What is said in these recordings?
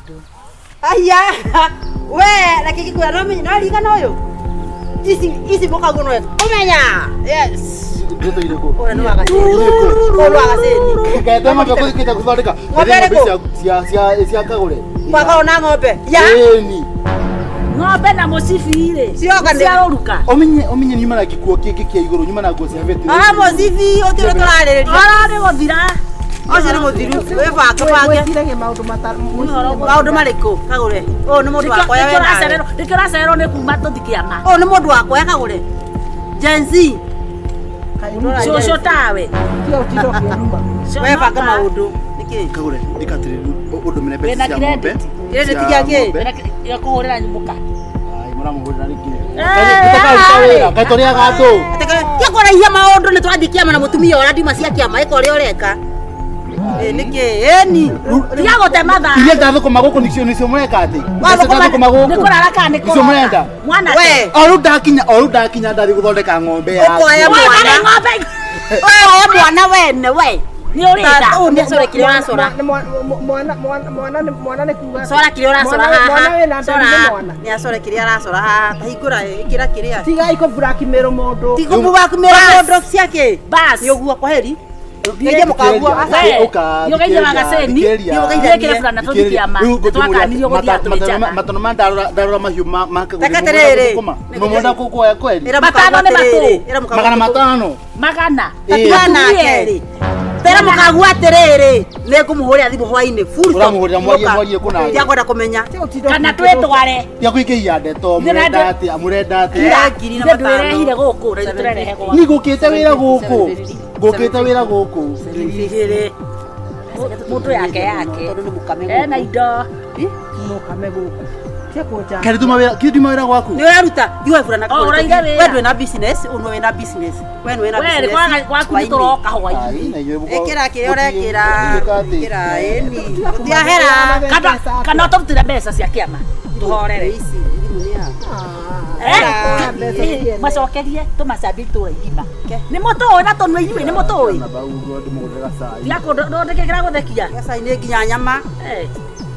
Maũndũ. Aya, we reke ngĩkwĩra no menye no ririkana ũyũ. Ici ici mũkaguo no ũmenya. Yes. Ndeto irĩkũ? Ũrĩa nĩ wa gacĩni. Ũyũ nĩ wa gacĩni. Ngete ng'ombe kũthikĩte gũthondeka. Ng'ombe ĩrĩkũ? Cia cia kagũre. Kwakorwo na ng'ombe. Ya. Ĩni. Ng'ombe na mũcibi rĩ. Cioka nĩ- Ciarũruka. Ũmenye ũmenye nyuma na gĩkuo kĩngĩ kĩa igũrũ nyuma na nguo cia beti. Ah, mũcibi ũcio ũrĩa tũrarĩrĩria. Ũhoro nĩ gũthira. Ũcio nĩ mũthiru. Wĩbange bange. Mwĩciragie maũndũ Maũndũ marĩkũ kagũre? Ũyũ nĩ mũndũ wakwa we nawe. Nĩkĩo ũracererwo nĩ kuma tũthi kĩama. Ũyũ nĩ mũndũ wakwa kagũre. Gen Z. Cũcũ tawe. Webanga maũndũ. Nĩkĩ? Kagũre ndĩkatĩrĩ ũndũmĩre mbeca Wĩna cia ng'ombe. credit? Credit Cia ya kĩ? ng'ombe. Ya kũhũrĩra mũka. Ai, mũramũhũrĩra rĩngĩ. Eh, Tũkaruta wĩra, kaĩ tũrĩaga andũ. Tiga kũraihia maũndũ nĩ tũrathiĩ kĩama na mũtumia ũrĩa ndima cia kĩama ĩka ũrĩa ũreka. Ĩ nĩkĩ? Ĩni. Tiga gũte mathaa. Iria ndathũkũma gũkũ nĩcio nĩcio mũreka atĩ. Wa Mbeca thũkũma- ndathũkũma gũkũ. Nĩ kũrara kana nĩ Icio kũroka? mũrenda. Mwana We. O rĩu ndakinya, o rĩu ndakinya ndathiĩ gũthondeka ng'ombe yaku. Ũkoya Wewe mwana. ng'ombe Wewe mwana wene we. nĩ ũrĩnda. Ũũ nĩ acore kĩrĩa ũracora. Mwana nĩ kuga Cora kĩrĩa ũracora Mwana- mwana haha. wĩna nda Cora. nĩ mwana. Nĩ acore kĩrĩa aracora haha. Ta hingũra ĩkĩra kĩrĩa. Tigai kũ blackmail mũndũ. Ti kũmũbakumĩra Bas. mũndũ ciake. Bas. Nĩ ũguo kwaheri. Ngeithia mũkaguo. We, Aca. Ũka, nĩũgeithia wa thikĩrĩria, gacĩni. thikĩrĩria. Nĩũgeithia. Nĩkĩre burana tũthi kĩama. Rĩu ngũkĩmũria Twakanirio gũthiĩ atĩ, atũrĩ matano ma ndarora ndarora mahiũ ma ma kagũre. Reke atĩrĩrĩ. Mũmwenda kuoya kweli? Ĩra Matano mũkaguo nĩ matũ. atĩrĩrĩ. Ĩra mũkaguo Magana atĩrĩrĩ. matano. Magana. Ĩĩ. Tatiga nake. Erĩ. Tera mũkaguo atĩrĩrĩ. Nĩ ngũmũhũrĩra thimũ hwainĩ. Full stop. Ũramũhũrĩra mwarie- mwarie kũ nake? Ndiakwenda kũmenya. Kana twĩtware. Tiga kũingĩhia ndeto, mũrenda atĩa, mũrenda atĩa. Eh, ngiri na Ithe matano. ndwĩrehire gũkũ na ithuĩ tũrerehe gwaku. Ni ngũkĩte wĩra gũkũ. Ngũkĩte wĩra gũkũ. Igĩrĩ. Mũndũ yake yake. Tondũ nĩ mũkame Ena gũkũ. indo. Mũkame gũkũ. Tia kũnjamba. Kaĩ nduma wĩra, kĩ nduma wĩra gwaku? Nĩ ũraruta thiĩ burana O, ũraire wĩra. we ndwĩ na business ũnwe wĩna business we nĩ wĩna We business gwaku nĩ tũroka hwainĩ. Ai, na inyuĩ mũko- ĩkĩra kĩrĩa ũrekĩra mũtiĩka atĩ. ĩkĩra ĩni gũtiahera Kana kana ũtũrutĩre mbeca cia kĩama. Tũhorere. ici thimũ nĩ ya Eh? Mbeca ciene. Macokerie tũmacambie itũra igima. Nĩ mũtũĩ na tũnua inyuĩ nĩ mũtũĩ. Na bau ũguo ndĩmũgũrĩre gacai. Tiga kũndũ kĩragũthekia. gacai nĩ nginya nyama Eh.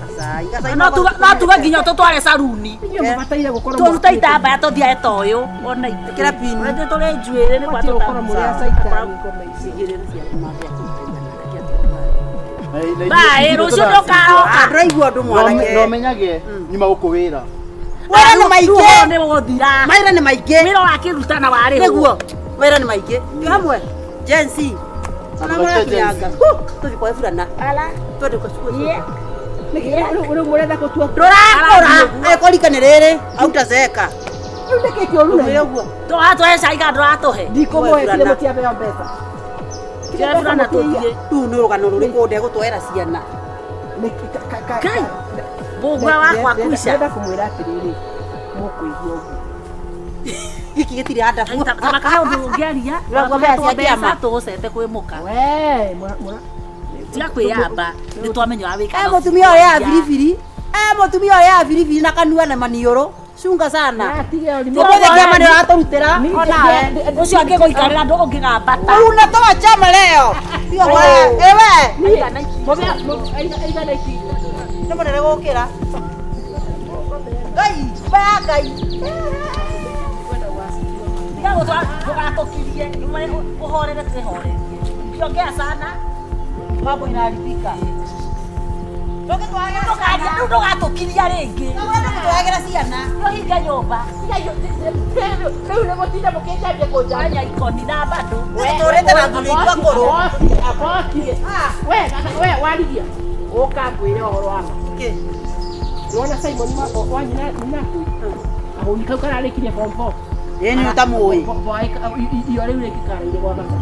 gacai gacai No tuga no tuga nginya tũtware saruni. Inyuĩ mũbataire gũkorwo Tũrute itambaya tũthiae ta ũyũ. Ona ithuĩ. Ĩkĩra pin. Ona ithuĩ tũrĩ njuĩrĩ nĩ kwa Mũbatiĩ gũkorwo mũrĩ acaitani ngoma ici. Na- na inyuĩ- Bye, inyuĩ rũciũ tũracinjwo. ndũkaroka. ndũraigua ũndũ mwanake No menyage nyuma gũkũ wĩra. wĩra nĩ maingĩ nĩ gũthira. mawĩra nĩ maingĩ Wĩra wakĩruta na warĩhwo. nĩguo mawĩra nĩ maingĩ twĩ hamwe Gen Z ona Andũ aitũ Gen Z. mũrakinyanga tũthiĩ kwa burana twende kwa Yeah. Nĩkĩ rĩu mũrenda gũtua ndũrakũra angĩkorwo rika nĩ rĩrĩ autazeeka Rĩu nĩkĩ kĩũru na ũmĩre inyuĩ? ũguo Tũratũhe cai kana ndũratũhe. Ndikũmũhe kĩrĩa mũtiaheo mbeca. Kĩrĩa burana tũthiĩ. rĩu nĩ rũgano rũrĩkũ ndegũtwera ciana Kai. Mũgua wakwa kuica. Ndĩrenda kũmwĩra atĩrĩrĩ, mũkũigua ũguo. gĩkĩ gĩtirĩ handabu Tabaka hau ũndũ ũngĩaria. Ndũraigua mbeca cia kĩama. Tũgũcete kwĩ mũka. We, mũra- Tiga kwĩyamba. Nĩ twamenya ũrĩa wĩkaga. e mũtumia ũrĩa ya biribiri e mũtumia ũrĩa ya biribiri na kanua na maniũrũ cunga sana Ah, tige ũrimũ. ũmũthĩ kĩama nĩ ũratũrutĩra onawe Ũcio angĩgũikarĩra ndũ ũngĩgambata. unatoa chama leo tiga kwa ewe Aigana itinga. nĩ mũnene gũkĩra ngai baya ngai Tiga gũtwa ndũgatũkirie. Ũhorere twĩhorerie. Ukiongea sana. mambo inaharibika Ndũkaria rĩu ndũgatũkiria rĩngĩ. ndũgĩtwagĩra ciana Ũhinge nyũmba. Rĩu nĩ mũtinda mũkĩnjambia kũnjambia. Anya ikoni na bado. tũrĩte na thuri itũ akũrũ Akokire. We, we warigia. Ũka ngwĩre ũhoro wa ma. Kĩ? Nĩwona Simon wa nyina nyina Kahũni kau kararĩkirie form four. Ĩĩ nĩ ũtamũĩ Iyo rĩu rĩngĩ karaire gwa baba.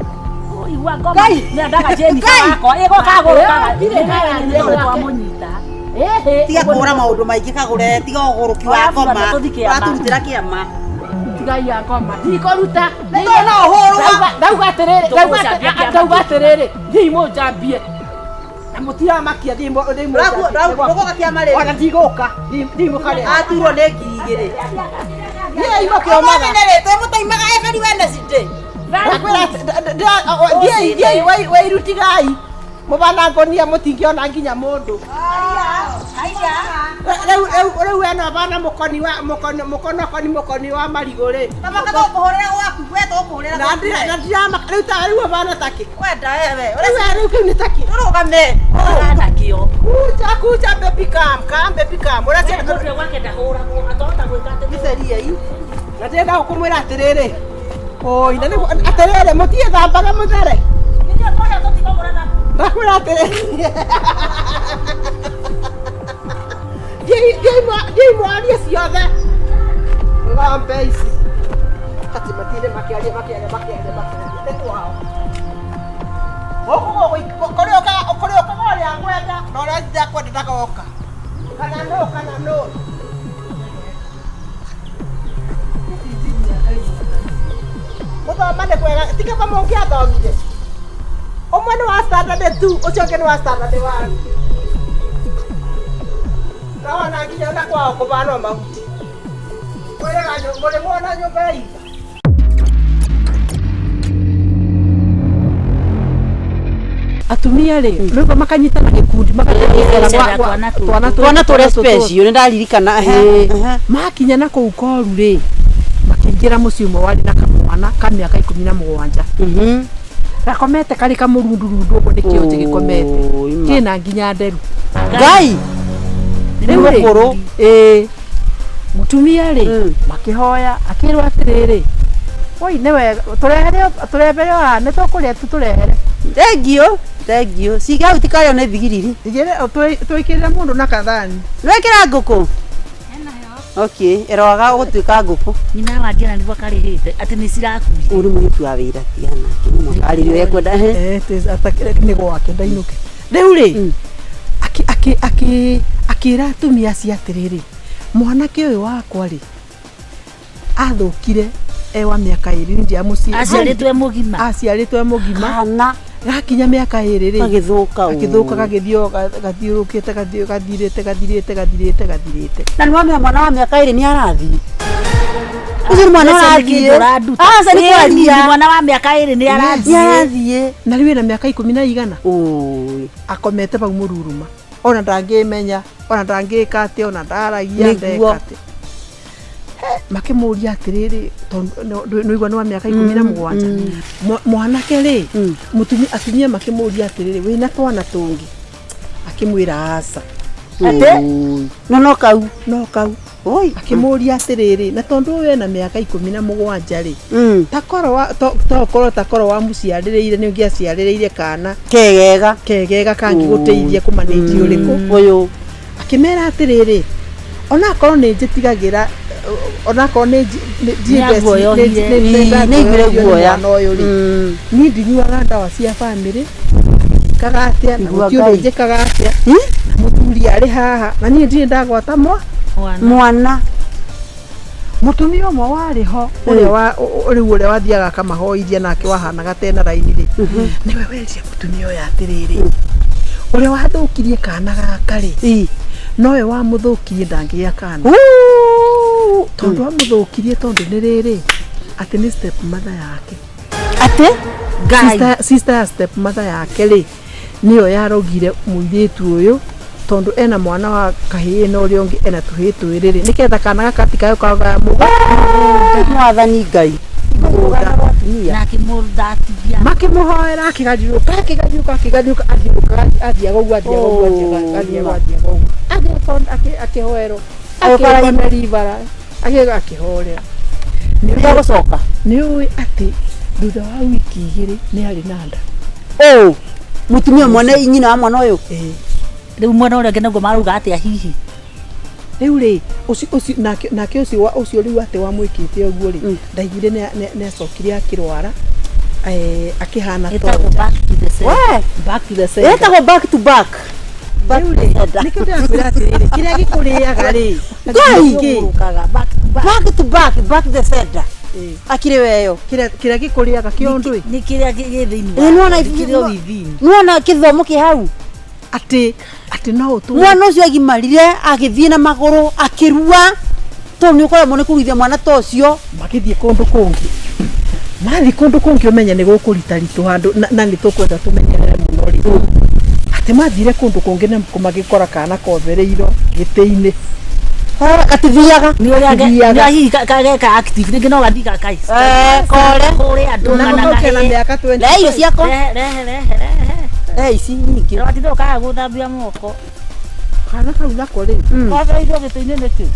Igua ngoma. Ngai! Nĩendaga Jennifer Ngai! wakwa. Ĩgo kagũrũkaga. Ĩĩ, ndirĩ kararia gwake. Twamũnyita. Ĩhĩ. tiga kũhũra maũndũ maingĩ kagũre tiga ũgũrũki wa Oya ngoma burana tũthiĩ kĩama. ũratũrutĩra kĩama Tigai ya ngoma. Ndikũruta. Nĩ tondũ no ũhũrwo. Ndauga atĩrĩrĩ, ndauga Tũgũcambia kĩama. ndauga atĩrĩrĩ, thiĩi mũnjambie. Na mũtiramakia thiĩi thiĩi mũnjambie. Ndũgũka kĩama rĩngĩ. Ona ndigũka. Thiĩi mũkarĩa. aturwo nĩ ngiri igĩrĩ Thiĩi mũkĩomaga. twĩmũtaimaga every Wednesday Ndakwĩra atĩ- thiĩi thiĩi wairu tigai. Mubana ngonia mutingiona nginya mundu. Haiya. Riu riu riu eno bana mukoni wa mukoni mukono koni mukoni wa marigu ri. Baba katũkũhũrĩra gwaku we tũkũhũrĩra Na ndira na ndirama riu ta riu bana taki. Wenda wewe. Riu riu kiu ni taki. Tũrũgame. Ũrana kĩo. Kuja kuja baby come come baby come. Uracia Mũndũ gwake ndahũragwo atahota gwĩka atĩ. Mitheria i. Na ndĩrenda gũkũmwĩra atĩrĩrĩ. Oi, na nĩguo atĩrĩrĩ mũtiĩthambaga mũthere. Nĩkĩo twarĩa tũtikũgũra Ndakwĩra atĩrĩrĩ. Thiĩ mwarie ciothe. Ng'ombe ici. Ati matinde makĩaria makĩaria makĩaria makĩaria. Nĩ kwao. Gũkũ kũrĩ ũkaga kũrĩ ũkaga ũrĩa ngwenda na ũrĩa itakwenda ndagoka. Kana nũ kana nũ. Gũthoma nĩ kwega ti kaba mũngĩathomire. Ũmwe nĩ wa standard 2 ũcio ũngĩ nĩ wa standard 1. Naona nginya ona kwao kũbanwo mahuti. Kwĩrega mũrĩ mwona nyũmba ya itha. Atumia rĩ rĩu makanyitana gĩkundi makanyitana twana Twana tũrĩa special nĩ ndaririkana. Makinya na kũu koru rĩ makĩingĩra mũciĩ ũmwe warĩ na kamwana ka mĩaka 17. Gakomete karĩ kamũrundurundu ũguo nĩ kĩonje gĩkomete kĩna nginya nderu. Ngai. Nĩ mũkũrũ. Ĩĩ. Mũtumia rĩ makĩhoya akĩrwo atĩrĩrĩ oi nĩ wega tũrehere tũrehere haha nĩ tũkũrĩa tu tũrehere. Thank you. Thank you. Ciga hau tikarĩo nĩ thigiriri. Twĩkĩrĩre mũndũ na kathani. Nĩwekĩra ngũkũ? Okay, ĩroaga gũtuĩka ngũkũ. Nyina wa Ndiana nĩguo karĩhĩte atĩ nĩ cirakuire. Ũrĩ mũruti wa wĩra tigana nake arĩrio ekwenda. Nĩ gwake ndainũke. Rĩu rĩ akĩra atumia acio atĩrĩrĩ mwanake ũyũ wakwa rĩ athũkire e wa mĩaka 2 ndiamũciĩ. Aciarĩtwo e mũgima. Aciarĩtwo e mũgima. Kana gakinya mĩaka 2 rĩ gagĩthũka. Gagĩthũka gagĩthiĩ gathiũrũkĩte gathirĩte gathirĩte gathirĩte gathirĩte. Na nĩwamenya mwana wa mĩaka 2 nĩ arathiĩ. Ũcio nĩ mwana ũrathiĩ. Aca nĩ kwaria. Mwana wa mĩaka 2 nĩ arathiĩ. Nĩ arathiĩ. Na rĩu ena mĩaka 10 na igana. Oi. Akomete hau mũruruma. Ona ndangĩmenya, ona ndangĩka atĩa, ona ndaragia ndeka atĩa. Makĩmũria atĩrĩrĩ tondũ nĩũigua nĩ wa mĩaka 17. Mwanake rĩ mũtumia atumia makĩmũria atĩrĩrĩ wĩna twana tũngĩ. Akĩmwĩra aca. Atĩ? No no kau. No kau. Oi. Akĩmũria atĩrĩrĩ na tondũ ũyũ ena mĩaka 17 rĩ takorwo tokorwo takorwo wamũciarĩrĩire nĩ ũngĩaciarĩrĩire kana kegega kegega kangĩgũteithia kũmanĩnji ũrĩkũ ũyũ. Akĩmera atĩrĩrĩ onakorwo nĩ njĩtigagĩra onakorwo nĩ nĩiguire guoya mwana ũyũ rĩ niĩ ndinyuaga ndawa cia bamĩrĩ njĩkaga atĩa na gũtirĩ ũndũ njĩkaga atĩa na mũthuri arĩ haha na niĩ ndirĩ ndagwata mwana. Mũtumia ũmwe warĩ ho ũrĩa wa rĩu ũrĩa wathiaga akamahoithia nake wahanaga tena raini rĩ nĩwe werire mũtumia ũyũ atĩrĩrĩ ũrĩa wathũkirie kana gaka rĩ nowe wamũthũkirie ndangĩgĩa kana tondũ amũthũkirie tondũ nĩ rĩrĩ atĩ nĩ step mother yake. Atĩ? Ngai. Sister ya step mother yake rĩ nĩyo yarogire mũirĩtu ũyũ tondũ ena mwana wa kahĩĩ na ũrĩa ũngĩ ena tũhĩĩ twĩrĩ rĩ nĩgetha kana gaka tikayo kagaya mũgũnda. Mwathani Ngai. Na akĩmũthatithia. Makĩmũhoera akĩgariũka akĩgariũka akĩgariũka athiũka athiaga ũguo athiaga ũguo athiaga athiaga ũguo akĩhoerwo akĩona ribara akĩhorera. Nĩegũcoka. Nĩũĩ atĩ thutha wa wiki 2 nĩ arĩ na nda. Ũ mũtumia mwene nyina wa mwana ũyũ. Rĩu mwana ũrĩa ũngĩ naguo marauga atĩa hihi? Rĩu rĩ ũcio nake ũcio ũcio rĩu atĩ wamwĩkĩte ũguo rĩ ndaiguire nĩ acokire akĩrwara akĩhana tonja. Back to the sender. Ĩtagwo back to back. Rĩu rĩ nĩkĩo ndĩrakwĩra atĩrĩrĩ kĩrĩa gĩkũrĩaga rĩ Ngai back to back back to the sender. Akĩrĩ weyo kĩrĩa gĩkũrĩaga kĩondo ĩ nĩ kĩrĩa gĩ thĩinĩ. Nĩwona kĩthomo kĩ hau atĩ atĩ no ũtũre mwana ũcio agimarire agĩthiĩ na magũrũ akĩrua tondũ nĩ ũkoragwo nĩ kũruithia mwana ta ũcio magĩthiĩ kũndũ kũngĩ mathiĩ kũndũ kũngĩ ũmenye nĩ gũkũritaritũ handũ na nĩ tũkwenda tũmenyerere mũno rĩ Atĩ mathire kũndũ kũngĩ na magĩkora kana kothereirwo gĩtĩ-inĩ. Gatithiaga. Nĩ ũrĩa Gatithiaga. nĩ hihi kageka active rĩngĩ no gathiĩ gakai. Eh, kore. Kũrĩ andũ Na kana kau kena kahĩĩ. mĩaka 20. Rehe irio ciakwa. Rehe rehe rehe rehe. Rehe ici nyingĩ. Watinda ũkaga gũthambia moko. Kana kau nako rĩ Kothereirwo gĩtĩ-inĩ nĩkĩ?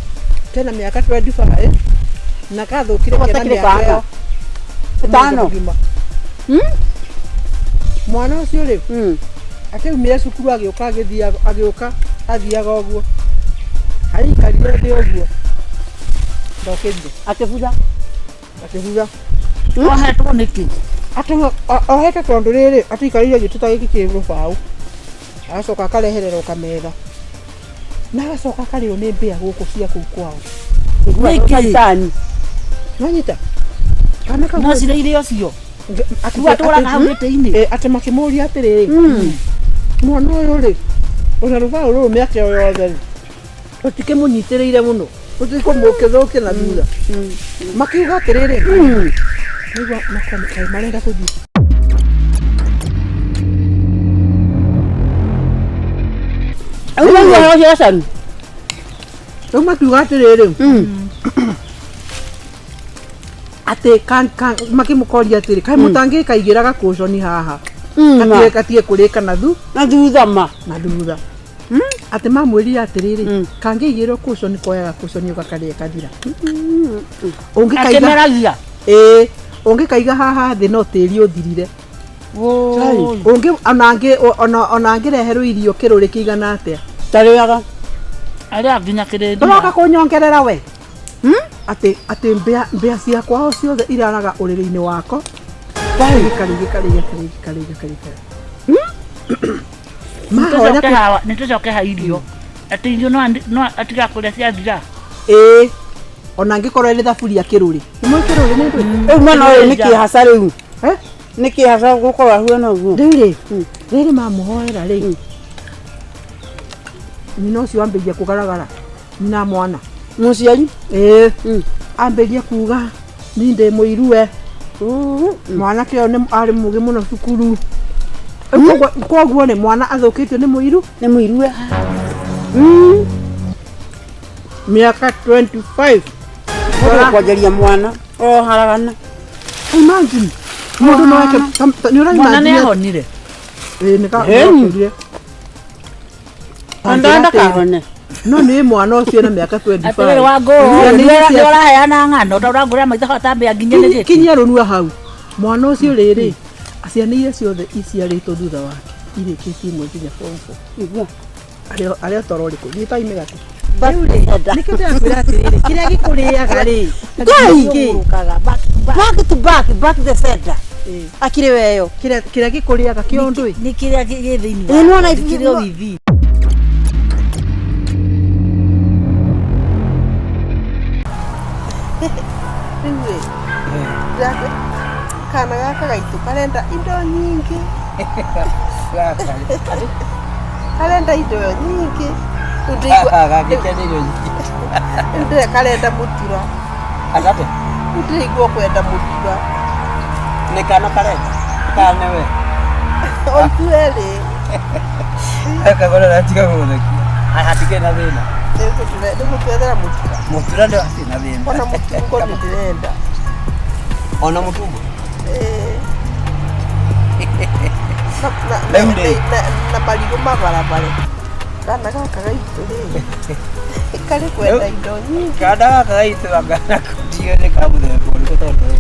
kena mĩaka 25 na kathũkire Ũguo kena takĩrĩ mĩaka kana. ĩyo. Ĩtano. Mũgima. Mwana ũcio rĩ akĩumire cukuru agĩũka agĩthiaga agĩũka athiaga ũguo aikarire thĩ ũguo ndokĩrire Akĩbutha. akĩbutha. Ohetwo nĩkĩ? Atĩ ohete tondũ rĩrĩ atikarire gĩtĩ ta gĩkĩ kĩ rũbaũ agacoka akarehererwo kametha na agacoka akarĩo nĩ mbĩa gũkũ cia kũu kwao. Nĩkĩ? Tani. Nanyita kana kau No cirĩ irio cio. Rĩu atũraga hau gĩtĩ-inĩ. Atĩ makĩmũria atĩrĩrĩ, mwana ũyũ rĩ ona rũbaũ rũrũ mĩaka ĩyo yothe rĩ rũtikĩmũnyitĩrĩire mũno rũtikũmũkĩthũkia na thutha makiuga atĩrĩrĩ nĩgua kaĩ marenda kũthiĩ. Rĩu nĩguo ũhoro ũcio Gacani. Rĩu makiuga atĩrĩrĩ atĩ makĩmũkoria atĩrĩ kaĩ mũtangĩkaigĩra gakũconi haha gatige gatige kũrĩka na thu Na thutha ma. Na thutha atĩ mamwĩrire atĩrĩrĩ kangĩigĩrwo kũconi koyaga kũconi ũgakarĩa kathira ũngĩkaiga Akĩmeragia. Ĩĩ, ũngĩkaiga haha thĩ no tĩri ũthirire. Wũi. Ũngĩ ona angĩ ona angĩreherwo irio kĩrũrĩ kĩigana atĩa Tarĩaga. Arĩa nginya kĩrĩndĩ. Ndũroka kũnyongerera we atĩ atĩ mbĩa mbĩa cia kwao ciothe iraraga ũrĩrĩ-inĩ wako gĩkarĩ gĩkarĩ gĩkarĩ gĩkarĩ gĩkarĩ mahoya. Nĩtũcoke hawa, nĩtũcoke ha irio. Atĩ irio no atiga kũrĩa ciathira. Ĩĩ, ona angĩkorwo ĩrĩ thaburia kĩrũrĩ nĩmwe kĩrũrĩ nĩ ndũĩ. Rĩu mwana ũyũ nĩ kĩhaca rĩu. Eh? Nĩ kĩhaca gũkorwo ahuana ũguo. Rĩu rĩ rĩrĩ mamũhoera rĩ nyina ũcio ambĩrĩria kũgaragara nyina mwana. Mũciari. Ĩĩ, ambĩrĩria kuga ni ndĩ mũirue mwanake ũyũ nĩ arĩ mũgĩ mũno cukuru. Koguo nĩ mwana athũkĩtio nĩ mũiru. Nĩ mũirue. Mĩaka 25. Mũndũ kwanjĩria mwana. O haragana. Imagine mũndũ no eke nĩ ũra Mwana nĩ imagine ahonire. Ĩĩ, nĩ Ĩni. gakũrire. Anda ndakahone. No nĩ mwana ũcio na mĩaka 25. Atĩrĩrĩ Wangũ, Ciana nĩ iria cia- ũraheana ng'ano ta ũrangũrĩra maitho hotambĩa nginya nĩ gĩtĩ. Kinyia rũnua hau mwana ũcio rĩrĩ ciana iria ciothe iciarĩtwo thutha wake irĩkĩtie imwe nginya form four. Igua. Arĩa toro ũrĩkũ nyitai mĩgate. Back to sender. Nĩkĩo ndĩrakwĩra atĩrĩrĩ kĩrĩa gĩkũrĩaga rĩ Ngai! Ũgũrũkaga, back to back. Back to back, back the sender. Akĩrĩ weyo. Kĩrĩa gĩkũrĩaga kĩondo ĩ Nĩ kĩrĩa gĩ thĩinĩ Ĩĩ, nĩwona waku, nĩ kĩrĩa ũgĩthiĩ. Rĩu ĩ kana gaka gaitũ karenda indo nyingĩ karenda indo nyingĩ. Rĩu Gagĩkenĩrio nyingĩ. Rĩu ndĩrĩa karenda mũtura. Atate. Rĩu ndĩraigua kwenda mũtura. Nĩ kana karenda kana nĩwe? O ithuerĩ. Kagora ratiga gũgũthekia. Hatikĩrĩ na thĩna. Nĩgũtwethera mũtura. Mũtura nĩ hatirĩ na thĩna. Ona mũtungo nĩ ndĩrenda. Ona mũtungo. Ĩĩ. Rĩu rĩ. Na marigũ mabarabare kana gaka gaitũ rĩ karĩ kwenda indo nyingĩ. Kana gaka gaitũ anga nako nĩ ka mũthemba ũrĩkũ tondũ rĩ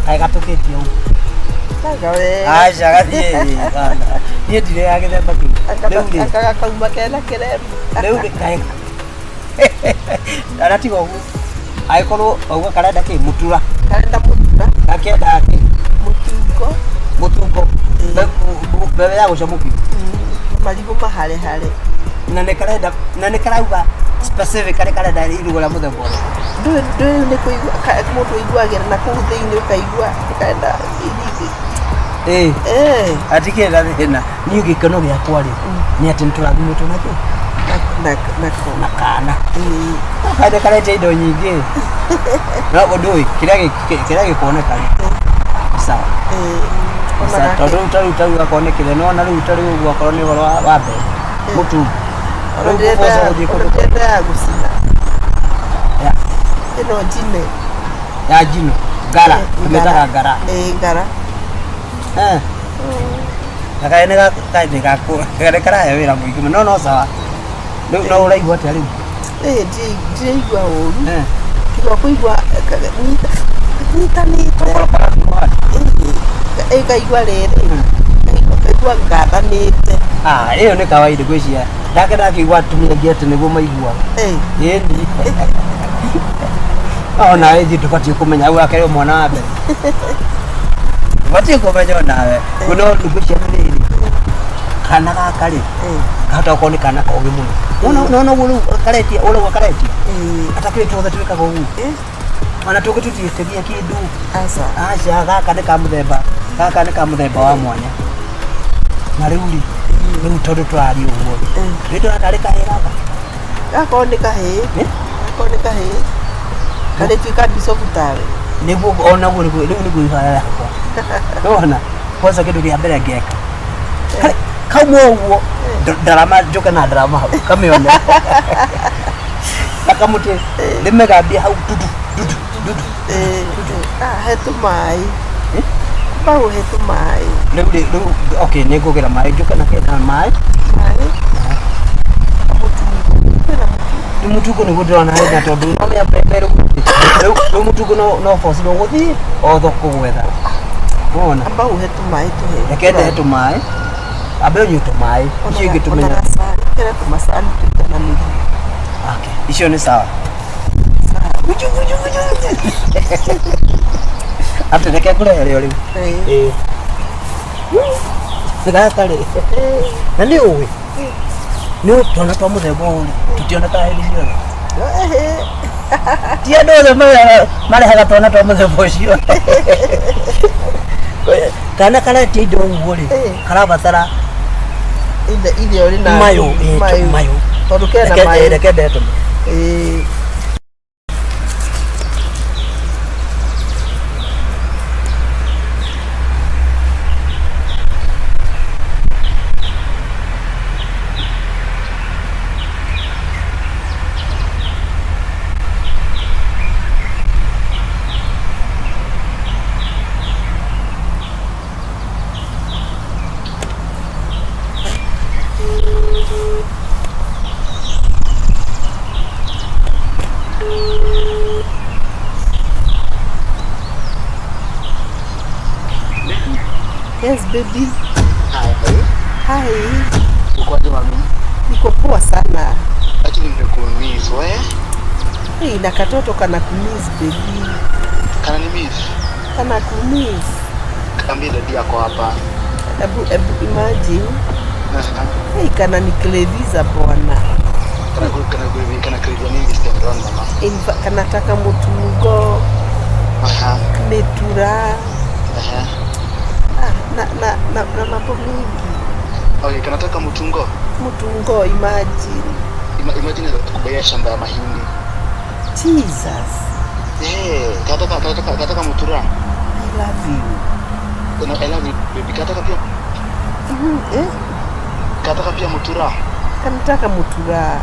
kaĩ gatũkĩtie ũguo. Kanga wega. Aca gathiĩ kana niĩ ndirĩ ya gĩthemba kĩu rĩu rĩ. Aka gakauma kena kĩremba. Rĩu rĩ kaĩ aratiga ũguo angĩkorwo auga karenda kĩ mũtura. Karenda mũtura. Gakĩendaga kĩ? Mũtungo. Mũtungo mbembe ya gũcamũkio. Marigũ maharehare. Na nĩ karenda na nĩ karauga specific karĩ karenda iruga rĩa mũthemba ũrĩkũ? Ndũĩ nĩ kũigua mũndũ aiguagĩra na kũu thĩinĩ ũkaigua ũkaenda Ĩĩ. Eh. Hatikĩrĩ na thĩna niĩ gĩkeno gĩakwa rĩ nĩ atĩ nĩtũrathimĩtwo nakĩo nako na kana kaende karete indo nyingĩ no ũndũ ũyũ kĩrĩa gĩkuoneka rĩ Sawa. Ĩĩ. Ona Sawa, gake- tondũ rĩu ta rĩu ta rĩu akorwo nĩ kĩrĩa nĩwona rĩu ta rĩu ũguo akorwo nĩ ũhoro wa mbembe mũtu ona rĩu ndĩrenda ũboco ya- gũthiĩ ona kũndũ ndĩrenda ya gũcina. Ya. Ĩno njine. Ya njino ngara. Tũmĩtaga ngara. Ĩĩ, ngara. Eh. Na kaĩ nĩ kaĩ nĩ nĩ karahe wĩra mũingĩ mũno no sawa. Rĩu no ũraigua atĩa rĩu? Ĩĩ, ndiraigua ũru. Eh. Tiga kũigua nyitanĩte. Korokora kuuma. Ĩĩ, ngaigua rĩrĩ. Ngaigua ngathanĩte. Ah, ĩyo nĩ kawaida gwĩcia. Ndake ndakĩigua atumia aingĩ atĩ nĩguo maiguaga. Ĩĩ. Ĩni. Ona ithuĩ tũbatiĩ kũmenya hau akerwo mwana wa mbere. Tũbatiĩ kũmenya onawe. No ngwĩcia nĩ rĩrĩ. Kana gaka rĩ, Ĩĩ. kahota gũkorwo nĩ kana kogĩ mũno. Nona ũguo rĩu karetia, ũrauga karetia. Ĩĩ. Atakĩrĩ tuothe twĩkaga ũguo. Ĩĩ. Ona tũngĩ tũtiĩtĩgia kĩndũ. Aca. Aca, gaka nĩ ka mũthemba, gaka nĩ ka mũthemba wa mwanya. Na rĩu rĩ, rĩu tondũ tũraria ũguo rĩ, rĩ ndĩrona tarĩ kahĩĩ gaka. Gakorwo nĩ kahĩĩ. Eh? Gakorwo nĩ kahĩĩ. Karĩtuĩka bicobu tawe. Nĩguo onaguo nĩguo rĩu nĩguo ihoya yakwa. Nĩwona kwanza kĩndũ kĩa mbere ngeka. Kauma ũguo ndarama njũke na ndarama hau kamĩone. Na kamũtĩ ndĩmĩgambie hau dudu dudu dudu. Ĩĩ. Ah, he tũmaĩ. Eh? Bau he tũmaĩ. Rĩu rĩ rĩu okay nĩngũgĩra maĩ njũke na kĩna maĩ. Maĩ. Mũtungo. Kwĩna mũtungo. Rĩu mũtungo nĩguo ndĩrona hena tondũ no nĩ mbembe rĩu rĩu mũtungo no bocirwo gũthiĩ o thoko gwetha. Wona? Amba ũhe tũmaĩ tũhe. Reke ndehe tũmaĩ. Ambe ũnyue tũmaĩ. Icio ingĩ tũmenya. Ona gacani. Kĩra tũmacani tũigananĩrie. Okay. Icio nĩ sawa. Uju uju uju. Atĩ reke ngũrehere o rĩu. Ĩĩ. Ĩĩ. Gaka rĩ. Na nĩ ũĩ. Nĩ twana twa mũthemba ũyũ rĩ, tũtionekaga hĩndĩ ciothe. Ĩĩ. Ti andũ othe marehaga twana twa mũthemba ũcio. Kana karetia indo ũguo rĩ, karabatara Ithe ũrĩ na mayo, ĩĩ, mayo. Tondũ kena mayo. Reke ndehe tũmaĩ. Ĩĩ. Yes, baby. Hi. Hi. Uko aje mami? Niko poa sana. Lakini nimekumiss we. Hey, na katoto kana kumiss baby. Kana ni miss? Kana kumiss. Kaambia dadi yako hapa. Ebu imagine. Hey, kana nikleviza bwana. Kana kana nini this time round mama? In fact, kanataka mutungo. Aha. Metura. Aha. Ah, na mambo mingi. Okay, kanataka mutungo. Mutungo, imagine. Imagine kubaya shamba ya mahindi. Jesus. Eh, kanataka mutura. I love you. No, I love you baby. Kanataka pia. Eh? Kanataka pia mutura. Kanataka mutura.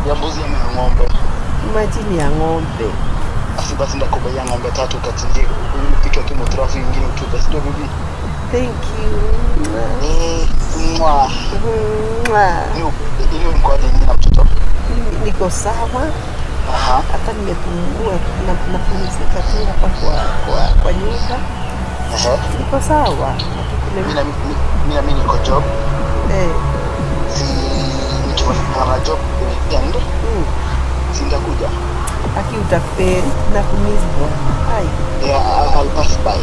Ya mbuzi ama ya ng'ombe. Imagine ya ng'ombe. Asi basi ndakubaya ng'ombe tatu ukachinjie upike tu mutura afu ingine utupe, si ndio bibi? Thank you. Mwah. Mwah. Ili mkoaje nyinyi na mtoto? Niko sawa. Aha. Hata nimepumua na napumzika tu hapa kwa nyumba. Aha. Niko sawa. Mimi niko job. Eh. Si nikimaliza job weekend. Sindakuja. Aki utafeli na kumiss bwana. Hi. Yeah, I'll pass by.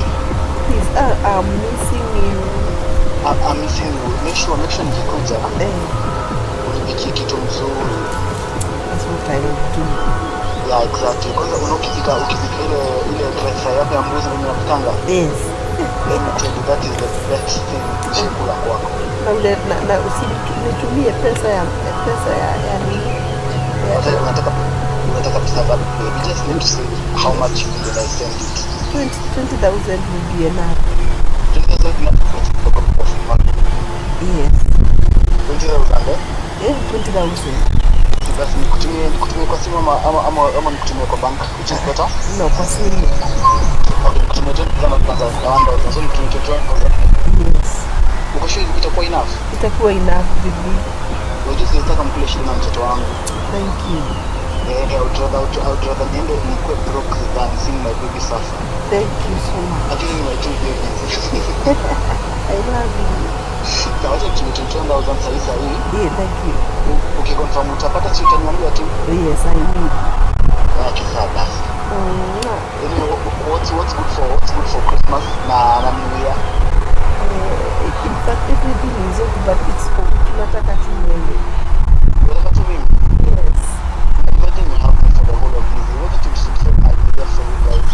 Please, I'm missing you. I'm missing you. Make sure nikikuja. Unipikie kitu mzuri. That's what I will do. Yeah, exactly. Kwanza ukipika ile dry fry yako ya mbuzi mwenye unapikanga. Yes. Let me tell you, that is the best thing nishakula kwako. Na usinitumie pesa ya nini? Unataka pesa ngapi? Baby, just need to say how much you need and I send it. 20,000 will be enough. Yes. 20,000 eh? Eh, 20,000. Si basi nikutumie kwa simu ama nikutumie kwa bank, which is better? No, kwa simu. Okay, nikutumie 20,000 kwanza na 1,000. So nikutumie 21,000. Yes. Uko sure itakuwa enough? Itakuwa enough, baby. Unajua sitaka mkule shida na mtoto wangu. Thank you. Eh, I would rather niende nikuwe broke than seeing my baby suffer. Thank you so much. Actually, my two babies. I love you. Sawa, wacha nitumie 21,000 sahi sahi. Yeah, thank you. Ukiconfirm utapata, si utaniambia tu? Yes, I will. Okay, sawa basi. Anyway, what's good for Christmas na New Year? In fact, everything is okay, but it's tunataka tu wewe. Unataka tu mimi? Yes. Imagine you have me for the whole of this. Imagine 2024, I'll be there for you guys.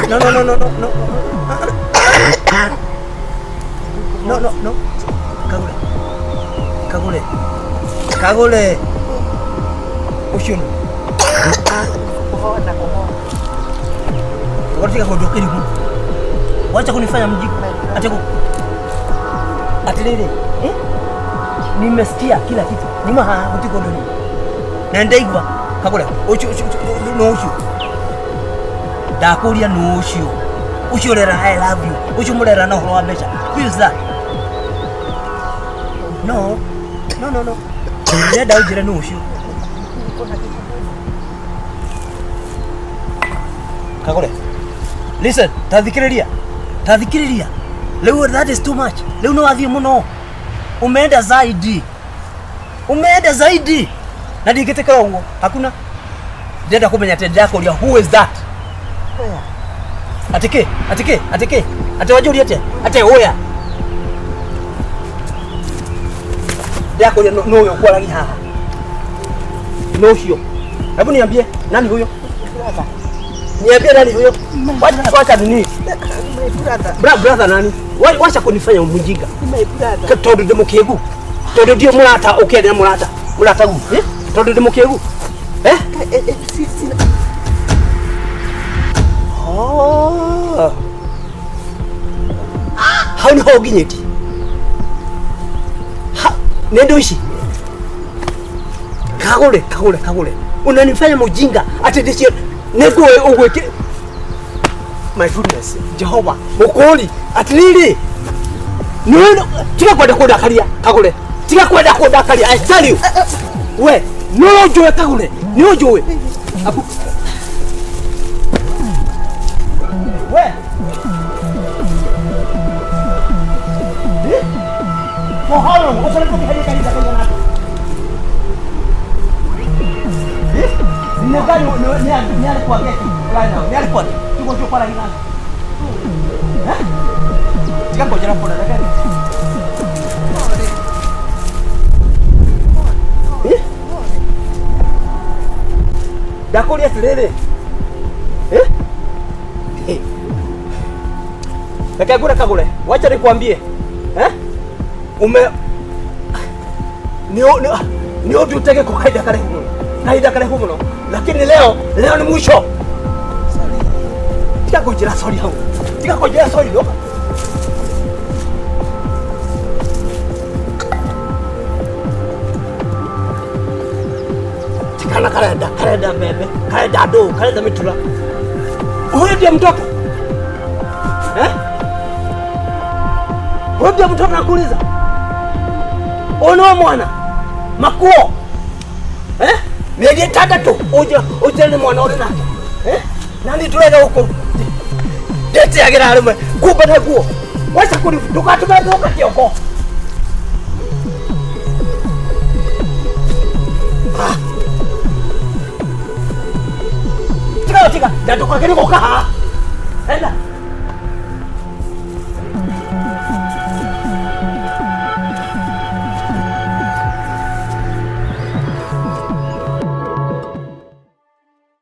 No, no, no, no, no, no. No, no, no. Kagure. Kagure. Kagure. Ucio nũ? Kuhona, kuhona. Watika kunduka irigu. Wacha kunifanya mjinga. Ati ku Atiriri, eh? Nimesikia kila kitu. Nima haha gutiko nduri. Na ndaigua kagure. Ucio ucio no ucio. Ndakuria no ucio. Ucio urera "I love you". Ucio murera na uhoro wa mbeca. Who is that? No. No, no, no. Ndĩrenda ũnjĩre nũ ũcio. Kagure. Listen, tathikĩrĩria. Tathikĩrĩria. Rĩu that is too much. Rĩu nĩ wathiĩ mũno. Umeenda zaidi. Umeenda zaidi. Na ndingĩtĩkĩra ũguo. Hakuna. Ndĩrenda kũmenya atĩ ndĩrakũria, who is that? Atĩ kĩ? Atĩ kĩ? Atĩ kĩ? Atĩ wanjũria atĩa? Atĩ ũya. Ndĩrakũria nũ ũyũ ũkwaragia haha? Nũ ũcio? Hebu niambie, nani huyo? Niambie nani huyo? Wacha wacha nini? My brother. Brother nani? Wacha kunifanya mjinga. My brother. Tondu ndi mukigu. Tondu ndio murata ukienda murata. Murata gu. Eh? Tondu ndi mukigu. Eh? Oh. Hau niho nginyĩtie. Ha, nĩ ndũ ici. Kagũre, kagũre, kagũre. Unanifanya mjinga ati ndĩcio nĩ ngũĩ ũgwĩke. My goodness, Jehova, mũkũri, atiriri. Nĩ tiga kwenda kũndakaria, kagũre. Tiga kwenda kũndakaria, I tell you. We, nĩ ũnjũĩ kagũre, nĩ ũnjũĩ. Abu. We. Eh? For how long? Ũkoretwo ũkĩheria kahinda kaigana atĩa? Eh? Nĩ gari nĩ arĩ kwa geti right now. Nĩ arĩ kwa tuko tuko kwaragia nake. Eh? Tiga kũnjĩra kũna reke. Eh? Ndakũria atĩrĩrĩ. Eh? Eh. Reke ngũre kagũre. Wacha nikwambie. Eh? Ume nĩ ũndũ ũtege kwa kahinda karaihu mũno. Kahinda karaihu mũno. Lakini leo leo ni mwisho. Tiga kũnjĩra sorry hau. Tiga kũnjĩra sorry no. Tikana karenda mbembe, karenda ndũũ, karenda mĩtura. Huyu ndiye mtoto. Eh? Huyu ndiye mtoto nakuuliza. Ũyũ nĩwe mwana. Makuo. Eh? Mĩeri 6 uje uje nĩ mwana ũrĩ nake. Eh? Nani ndũrega gũkũ. Ndĩtĩagĩra rĩmwe kumbe na nguo. Wacha kuni ndũgatũme thũka kĩongo. Ah. Tiga tiga, na ndũkagĩre gũka haha. Enda.